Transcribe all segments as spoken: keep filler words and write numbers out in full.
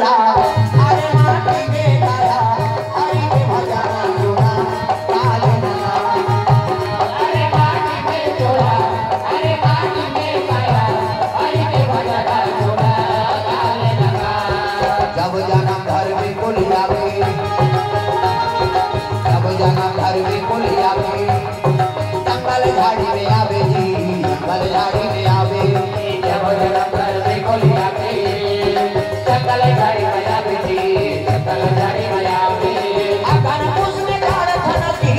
अरे माटी के काया, हरि के भजन सुना, काले नना। अरे माटी के चोला, अरे माटी के काया, हरि के भजन सुना, काले नना। जब जनम धर्म कुल आवे, जब जनम धर्म कुल आवे, जंगल झाड़ी में आवे जी, जंगल झाड़ी में आवे। जब जनम धर्म कुल आवे, जंगल झाड़ी में आवे जी, जंगल झाड़ी में आवे। अगन पुष्प झाड़ धन की,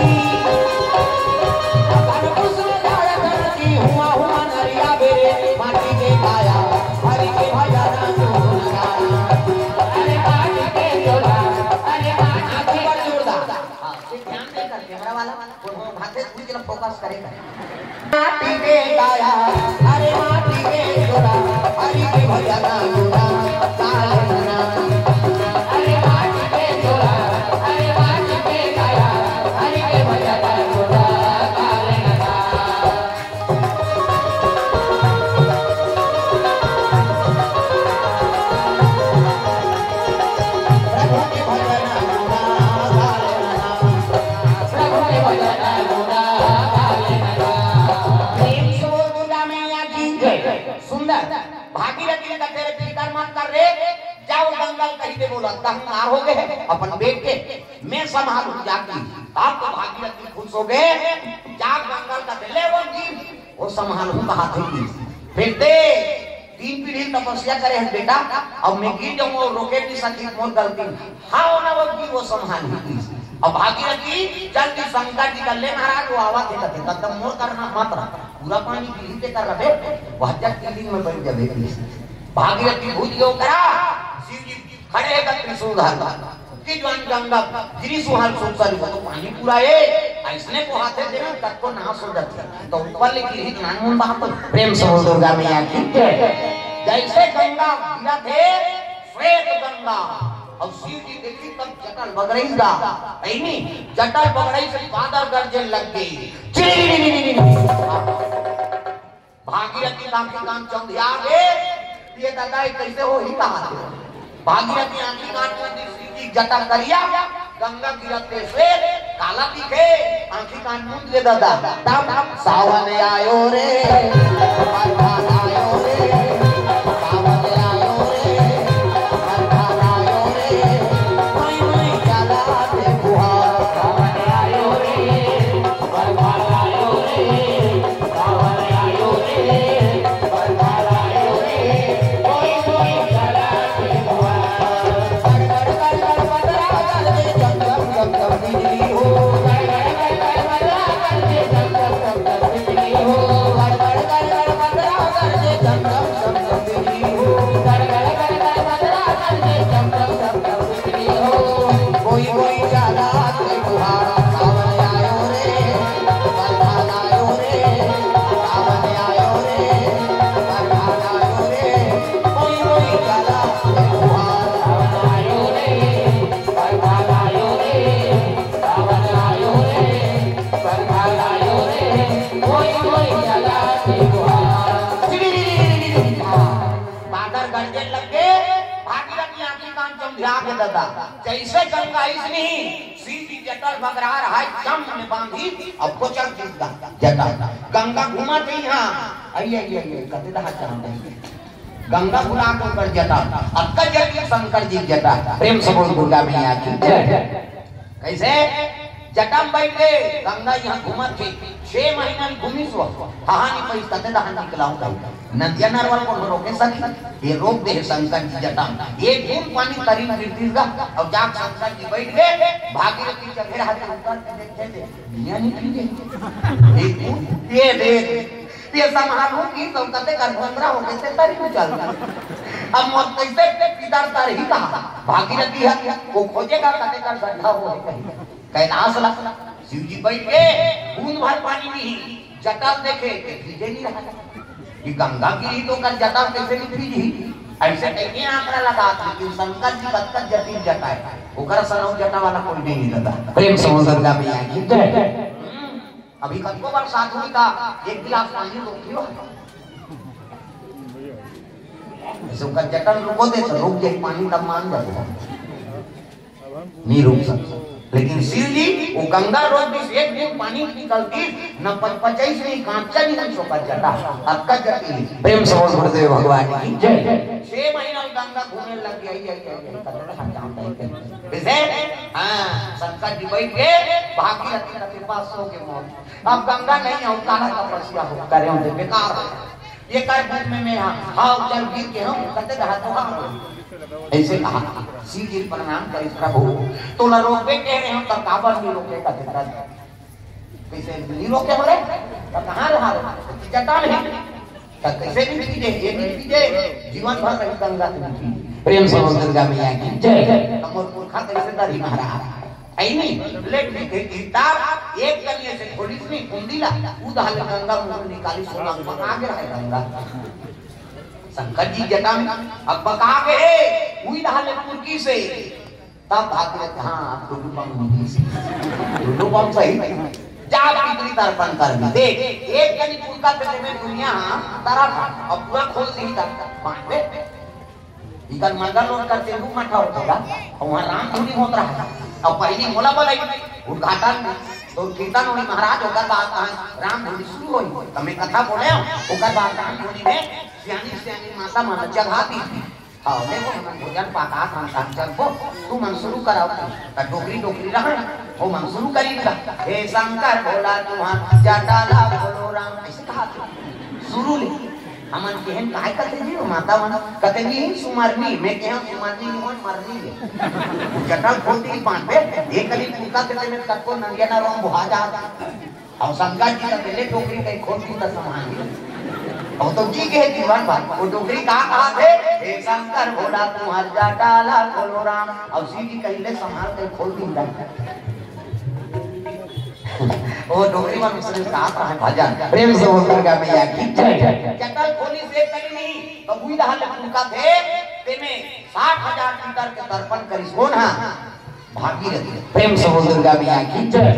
अगन पुष्प झाड़ धन की, हुआ हुआ नरिया बे, माटी के काया, हरि के भजन सुन गाना। अरे माटी के चोला, अरे माटी के चोला। हाँ, ये ध्यान दे कर कैमरा वाला, वो भाते हुई तरफ फोकस करेगा। माटी के काया, अरे माटी के चोला, हरि के भजन सुना, काले नना। अरे माटी के चोला, अरे माटी के काया, हरि के भजन सुना, काले नना। प्रभु के भजन गुना गाए नना। प्रभु के भजन गुना गाए नना। प्रेम से बोल दुर्गा मैया की जय। सुंदर। भागीरथी ने कथे, "रे, फिकर मत कर रे, जाओ गंगा ल कहि दे बोला, तंग ना हो गए, अपन बेट के मैं संभालू जाके।" तब तो भागीरथी खुश हो गए, जा गंगा ल कथे, "ले वो जी, वो संभालू कहा थे।" फिर दे तीन पीढ़ी तपस्या करे हे बेटा, अब मैं गिर जाऊं अउ रोके नहीं सकी मोर गलती। हाँ, वो ना वो गिर, वो संभाल ही गिर। अब भागीरथी जल्दी शंकर जी का, "ले महाराज, वो आवा थे कथे, तब मोर करना मत रहा, पूरा पानी गिरी ते कर रहे, वह जग के दिन में बन जावे।" भागीरथी भूत यो करा, शिव जी खड़े हे का त्रिशूल धर, कि ज्वान गंगा गिरी सुहाल सुनसारी, वो तो पानी पूरा है, ऐसने को हाथे देना, तब को नाश हो जाते हैं। तो ऊपर ले गिरी ज्ञान मुंडा तो प्रेम से बोल दुर्गा मैया की जय। जैसे गंगा गिरा थे, श्वेत गंगा। अब शिव जी देखी तब जटल बगड़ई गा, ऐनी जटल बगड़ई से बादल गरजे लग गई। चिड़ी। भागीरथी आंखी कान चौंधिया गे, ये दादा, ये कैसे हो ही कहा थे? भागीरथी आंखी कान चौंधी, शिव जी जटा करिया, गंगा गिरते से काला दिखे, आंखी कान मूंद ले दादा। तब सावन आयो रे, बरसात आयो रे, सावन आयो रे, बरसात आयो रे, कोई कोई चला दे बुआ। सावन आयो रे, बरसात आयो रे, कोई कोई चाला के बुहार सावन आयो रे, बरसात आयो रे, सावन आयो रे, बरसात आयो रे, कोई कोई चाला के बुहार सावन आयो रे, बरसात आयो रे, सावन आयो रे, बरसात आयो रे, कोई कोई चाला के बुहार। बादर गरजे लगे, भागीरथी आंखी कान चौंधिया के दादा। जैसे गंगा इसनी, सीधी जटल बगरा रहा है, चम में बांधी, अब कोचर जीत गा जटा। गंगा घूमा थी यहाँ, आई, आई, आई, आई, कते दहा चांद आई। गंगा बुला के ऊपर जटा, अक्का जटी शंकर जी जटा। प्रेम से बोल दुर्गा मैया की जय। कैसे? जटा में बैठ गए, गंगा यहाँ घूमत थी, छह महीना में घूमी सो, हाहा नहीं पैसा, कते दहा निकलाऊं गंगा। नदिया नरवा कोनो रोके सकी, ये रोक दे शंकर जी जटा में। एक बूंद पानी तरी में गिरती गा, और जाके शंकर जी बैठ गए, भागीरथी चढ़े रहते ऊपर के देखते थे, दुनिया नहीं पी गई। एक बूंद, ये देख, ये संभालू की तो कते कर घोंगरा हो गए थे तरी में चल। अब मौत कैसे पितर तर ही कहा, भागीरथी है, वो खोजेगा कते कर गड्ढा हो गए कहीं। कैलाश ला, शिव जी बैठ के, बूंद भर पानी नहीं, जटा देखे, के भीजे नहीं रहा। कि गंगा गिरी तो कर जटा कैसे नहीं भीजी? ऐसे कहीं आंकड़ा लगा, लेकिन शंकर जी कतका जटिल जटा है, ओकरा सनौ जटा वाला कोई नहीं लगा। प्रेम से बोल दुर्गा मैया की जय। हम्म, अभी कतको बार साधु का एक गिलास पानी रोक लियो। जैसे ओकर जटा रुको दे तो रुक जाए पानी, तब मान जाबो। नहीं रुक सकता। लेकिन शिव जी वो गंगा रोक दिस, एक दिन पानी निकलतिस, न पचपचाइस नहीं, कांचा नहीं, नहीं सोका जटा, अक्का जटी। प्रेम से बोल गुरुदेव भगवान की जय। छह महीना वो गंगा घूमे लग गया, ये, ये, ये, ये, ये, ये, ये, जैसे, हाँ, शंकर जी बैठ के भागीरथी का कृपा सो के मौत। अब गंगा नहीं है, वो काला तपस्या हो करे होंगे, बेकार हो। ये कर भूख में मैं, हाँ, हाँ, जल गिर के हम, कहते रहा तो हाँ। ऐसे कहा, शिव जी प्रणाम करी, "प्रभु, तोला रोकबे कह रहे हो, तब काबर नहीं रोके?" कहते, "कैसे नहीं रोके बोले? तब कहाँ रहा? जटा में।" "तब कैसे नहीं पीजे? ये नहीं पीजे, जीवन भर रही गंगा तुम पी।" प्रेम से बोल दुर्गा मैया की जय। हमर पुरखा कैसे दरी महाराज। ऐ नहीं, लेट भी थे किताब, एक कनिये से खोलिस नहीं कुंडीला, उधार ले गंगा मुख निकाली, सोना पका के रहे गंगा। शंकर जी जटा में, अब पका के, उधार ले पुरकी से, तब भाग के, हाँ, अब टुटू बम नहीं से। टुटू बम सही नहीं। जा पितरी तर्पण कर दी। देख, एक कनी पुरका से में दुनिया, हाँ, तारा था, अब पूरा खोल दी था। बांट दे। इधर मंगल रोड का तेंदू मठा होता था, और वहाँ राम धुनी होता रहा। अब पहली मोला बोलाई, उद्घाटन में, तो कीर्तन होई महाराज, ओकर बाद कहाँ राम धुनी शुरू होई। तो मैं कथा बोले हूँ, ओकर बाद राम धुनी में सियानी सियानी माता मन चढ़ा दी। हाँ, देखो, हमन भोजन पाका खान खान चल को, तू मन शुरू कराओ। तो डोकरी डोकरी रहा, वो मन शुरू करी का, "हे शंकर भोला, तुहां जटाला बोलो राम", ऐसे कहा था। शुरू ले। हमन केहन काय कथे जी, वो माता मन कथे जी, "सुमरनी", मैं कहे, "सुमरनी नहीं होय, मरनी है।" जटा खोलती पांच पे, एक कली कुत्ता के में तक को नंदिया ना रोम बुहा जाता। और शंकर जी का पहले डोकरी कहीं खोल दी तो संभाल लिया। और तो जी के है दीवान भाई, वो डोकरी कहा कहा थे, "हे शंकर भोला, तुहां जटाला बोलो राम।" और शिव जी कहीं ले संभाल के खोल दी। वो डोकरी में मिश्र का है भजन। प्रेम से बोल दुर्गा मैया की जय। जटा खोली से कहीं नहीं, तो हुई रहा लड़का थे, तेने साठ हजार पितर के तर्पण करिस। कौन हा? भागीरथी। प्रेम से बोल दुर्गा मैया की जय।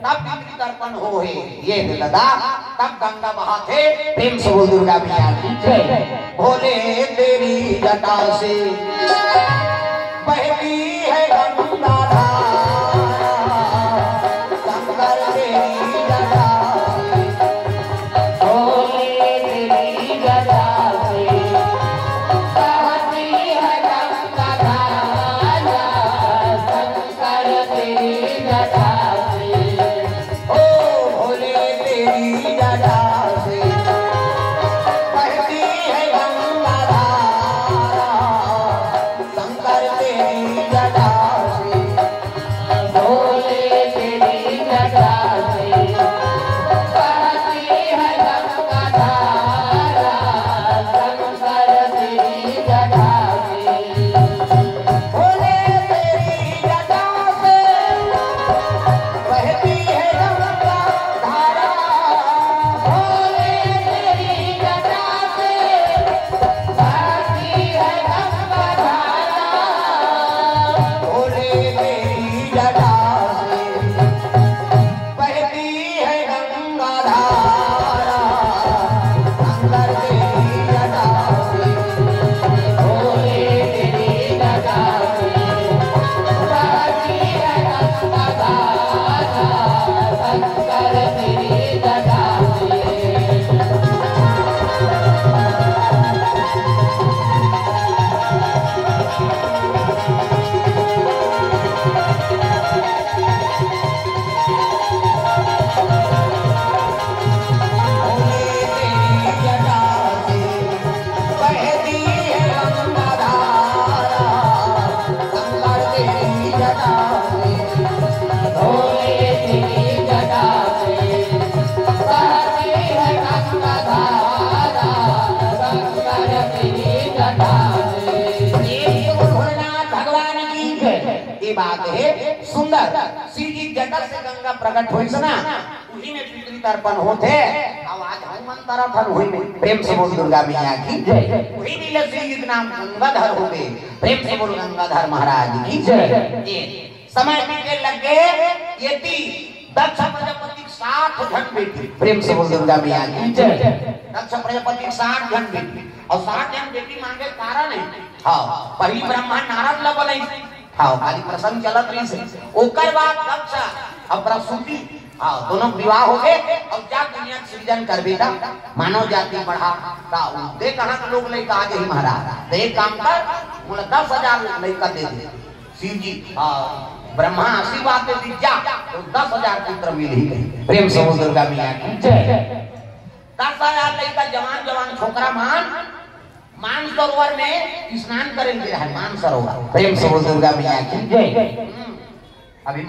तब पितृ तर्पण हो हे, ये दे दादा, तब गंगा बहाथे। प्रेम से बोल दुर्गा मैया की जय। भोले तेरी जटा से बहती है गंगा धारा, शंकर तेरी जटा से, भोले तेरी जटा से बहती है गंगा धारा, शंकर तेरी जटा से, ओ भोले तेरी जटा से बहती है गंगा धारा, शंकर तेरी जटा से, भोले तेरी जटा से बहती है गंगा धारा, शंकर तेरी जटा से, भोले तेरी जटा से बहती है गंगा धारा, भोले तेरी जटा से बहती है गंगा धारा, भोले तेरी जटा से बहती है गंगा धारा, शंकर तेरी जटा से, भोले तेरी जटा से बहती है गंगा धारा, शंकर तेरी जटा से। ये बात है सुंदर। शिव जी जटा से गंगा प्रकट होइस ना, उही में पितृ तर्पण होथे। आवाज हो मन तरफ हर उही में। प्रेम से बोल दुर्गा मैया की जय। उही में ले शिव जी के नाम गंगाधर होथे। प्रेम से बोल गंगाधर महाराज की जय। ये समय बीते लगे, ये ती दक्ष प्रजापति के साठ झन बेटी। प्रेम से बोल दुर्गा मैया की जय। दक्ष प्रजापति के साठ झन बेटी। अउ सात झन बेटी मांगे कारण हे। हाँ, पहली ब्रह्मा नारद ला बनइस। हाँ, खाली प्रसंग चलत रहिस हे। ओकर बाद दक्ष अउ प्रसूति, हाँ, दोनों के विवाह हो गए। अउ जा दुनिया के सृजन करबे त मानव जाति बढ़ा, त दे कहाँ के लोग लइका आ जाही महाराज? त एक काम कर, मोला दस हजार लइका दे दे। शिव जी, हाँ, ब्रह्मा आशीर्वाद दे दी, जा, तो दस हजार पुत्र मिलही। प्रेम से बोल दुर्गा मैया की जय। दस हजार लइका, जवान जवान छोकरा मन मानसरोवर में स्नान करे गे रहे, मानसरोवर। प्रेम से बोल दुर्गा मैया की जय। हम्म। अभी